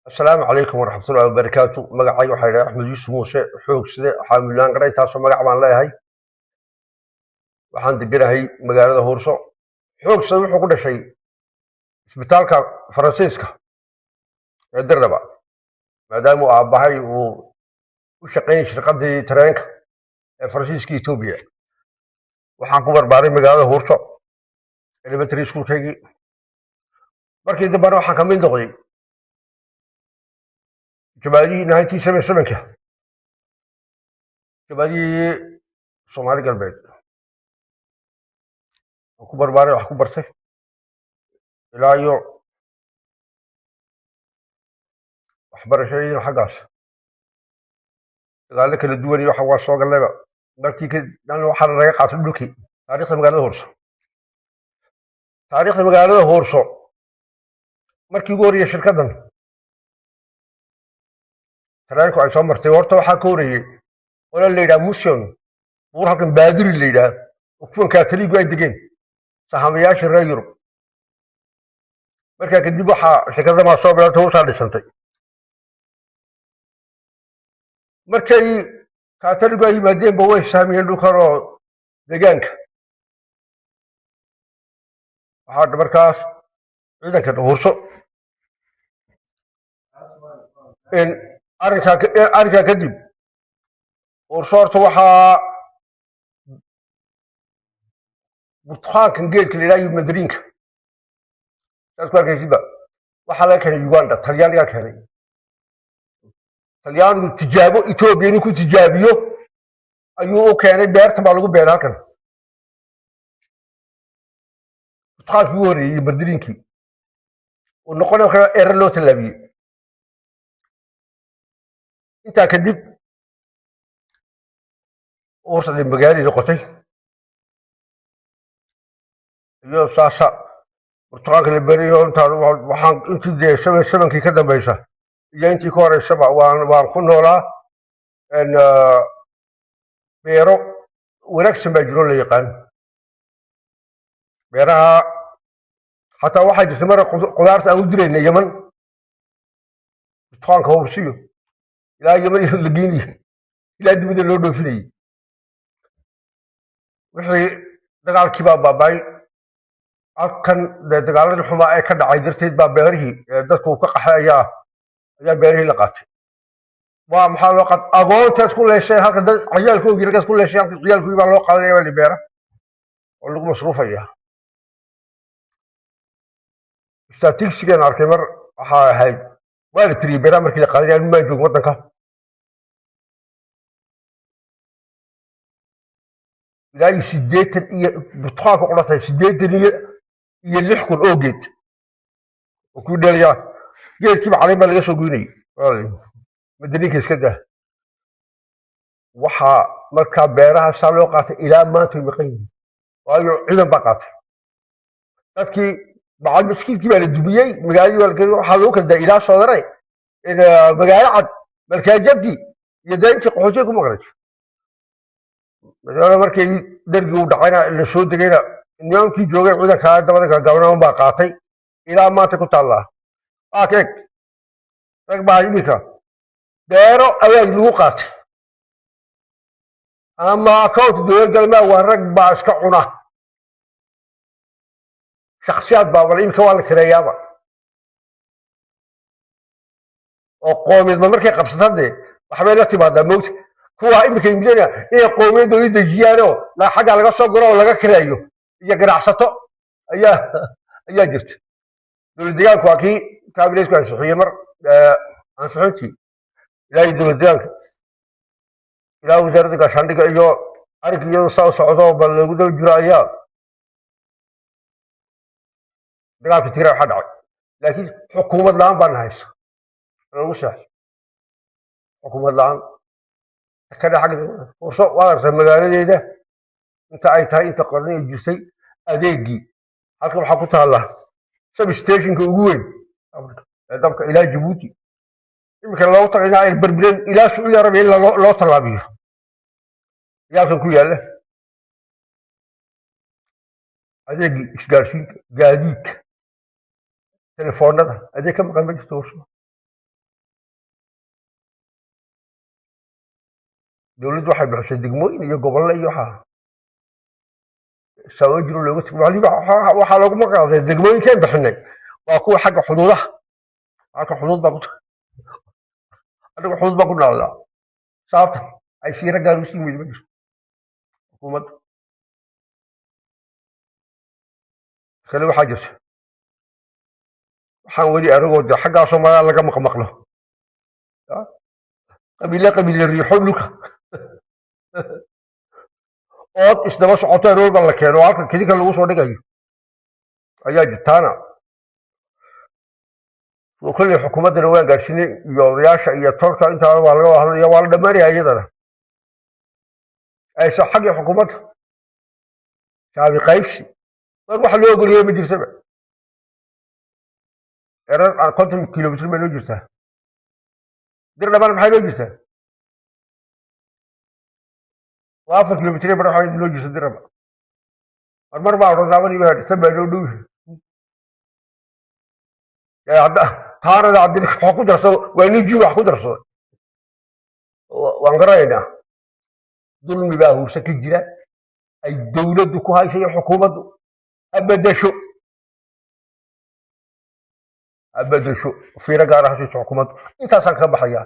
Asalaamu calaykum waraxmatullahi wabarakaatu. Magacayga waxaa yidhaha Axmed Yuusuf Muuse Xoogsade Xaamilaan Qara. Intaasoo magac baan leeyahay. Waxaan deganahay magaalada Huurso. Xoogsade wuxuu ku dhashay isbitaalka Faransiiska ee Dirdhaba, maadaama uu aabbahay uu u shaqaynayay shirqadii tareenka ee Faransiiska Etoobiya. Waxaan ku barbaaray magaalada Huurso, elementary schoolkaygii. Markii dambena waxaan ka mid noqday jabaadihii 1977-ka, jabaadihii Soomaali Galbeed. Waan ku barbaaray, wax ku bartay ilaa iyo waxbarashadaydan xaggaas. Dagaallo kala duwan iyo waxa waa soo galnayba. Markii waxaa laga qaatay dhulkii. Taariikhda magaalada Huurso, taariikhda magaalada Huurso, markii ugu horreeyey shirkaddan tareenku ay soo martay, horta waxaa ka horreeyey qola la yidhaha Mission buur, halkan Baadiri la yidhaah, oo kuwan Kaataliigu ay degeen, sahamayaashii reer Yurub. Markaa kadib waxaa shirkadda maa soo bilantay, Huursaa dhisantay. Markay Kaataligu ay yimaadeenba, way sahmiyeen dhulkan oo deegaanka. Waxaa markaas ciidanka Huurso arrinkaa kadib Huurso horta waxaa burtukaankan geedka la yidhaha iyo mandariinka, saas ku arkaysidba, waxaa laga keenay Uganda. Talyaanigaa keenay. Talyaanigu tijaabo Etoobiya inuu ku tijaabiyo ayuu u keenay. Beertan baa lagu beeray halkan burtukaankii ugu horreeyey iyo mandariinkii uu noqonay kara erer loo tallaabiyey. Intaa kadib Huursa magaaladii noqotay iyo saasa burtukaanka la beriyo. Intaan waxaan intii dee 77-kii ka dambaysa iyo intii ka horeysaba waan ku noolaa. Beero wanaagsan baa jiro la yaqaan beeraha. Xataa waxaa jirta mara qudaarta aan u dirayna Yeman, burtukaanka Huursiyo ilaa Yeman la geynayay, ilaa dibadda loo dhoofinayay. Wixii dagaalkii baa baaba'ay halkan. Dee dagaaladii xumaa ee ka dhacay darteed baa beerihii dadku ka qaxay ayaa beerihii la qaatay. Waa maxaa loo qaatay? Agoontaad ku leesheen halka, dad ciyaalkoogii raggaad ku leesheen halka, ciyaalkoogii baa loo qaadanaya, baa beera oo lagu masruufaya. Statistigan arkay mar waxaa ahayd, waa la tiriyey beeraha markii la qaadanaya. Anu maan joogin waddanka. Ilaa iyo 80 iyo burtukaanka qudhatay 86,000 oo geed oo kuu dhelayaa. Geedkiiba caleyn baa laga soo goynayay. Madaniinka iska daa. Waxaa markaa beeraha saa loo qaatay ilaa maanta way maqan yihiin, waayo ciidan baa qaatay. Dadkii macal maskiidkii baa la dumiyey, magaaladii baa la geliyey, waxaa lagu kala daayay ilaa Soodare, magaalo cad, Markaajabdi iyo dee intii qaxootiga ku maqnay magaalada. Markii dergii uu dhacayna, la soo degayna, nimankii joogay ciidankaa dabada gaagaaban baa qaatay, ilaa maanta ku taallaa. Waa keeg rag baa iminka beero ayaa lagu qaatay ama account dowlad galmaa. Waa rag baa iska cuna, shaksiyaad baa wala iminka waa la kireeyaaba oo qoomiyadba markay qabsatan dee waxbay la timaadaa moogta. Kuwa iminka yimidana inay qoomiyadda u dejiyaanoo xagga laga soo galo oo laga kireeyo iyo ganacsato ayaa jirta. Dowlad deegaanku waa kii kaabineetku ansixiyey mar ansixintii ilaa iyo dowlad deegaanka ilaa wasaaradda gaashaandhigga iyo arrinka iyadoo saa u socdo bal lagu daba jiro ayaa dagaalka Tigray waxaa dhacay. Laakiin xukuumad la'aan baana haysa lagu seexdo, xukuumad la'aan kada xagga Huurso. Waad aragtaa magaaladeeda inta ay tahay, inta qarni ay jirtay. Adeegii halkan waxaa ku taalla substationka ugu weyn Afrika ee dabka ilaa Jabuuti iminka loogu tagay, ilaa Berbere, ilaa Sacuudi Arabiya ilaa loo tallaabiyo ayaa halkan ku yaalla. Adeegii isgaarsiinta, gaadiidka, telefoonada, adeeg ka maqan ma jirto Huurso. Dowladdu waxay bixisay degmooyin iyo gobollo iyo waxaa sababo jiro looga teg. Waliba waxaa loogu maqaaday degmooyinkeen bixinay waa kuwa xagga xuduudaha. Halka xuduud baa ku, anaga xuduud baan ku naalnaa. Sababtan ay fiiro gaar u siin weyda ma jirto xukuumadda kale. Waxaa jirta, waxaan weli anagoo de xaggaa Soomaaliya laga maqmaqlo qabiile qabiile riixo dhulka ood isdaba socoto, aroor baa la keeno oo halka kedinka lagu soo dhigayo ayaa jirtaana. Kolley xukuumaddana waan gaadhsiinay iyo odayaasha iyo tolka, intaana waa laga hadlaya, waa la dhammaanaya iyadana. Ayse xaggii xukuumadda shaabi qaybsi mar waxa loo ogolyahay ma jirtaba. Erar aan 50 kilomitr bay noo jirtaa. Dir dhammaan maxay noo jirtaa? Waa 4 kilomitr bar waxay noo jirta Diraba. Marmar baa odhan raaban tan baa noo dhow. Hadda taanada haddii wax ku darsado waa nin ji wax ku darsaday, waan garanaynaa. Dulmi baa Huurse ka jira ay dowladdu ku hayso iyo xukuumaddu. Ha bedesho, ha bedesho, fiiro gaara ha siiso xukuumaddu. Intaasaan kaga baxayaa.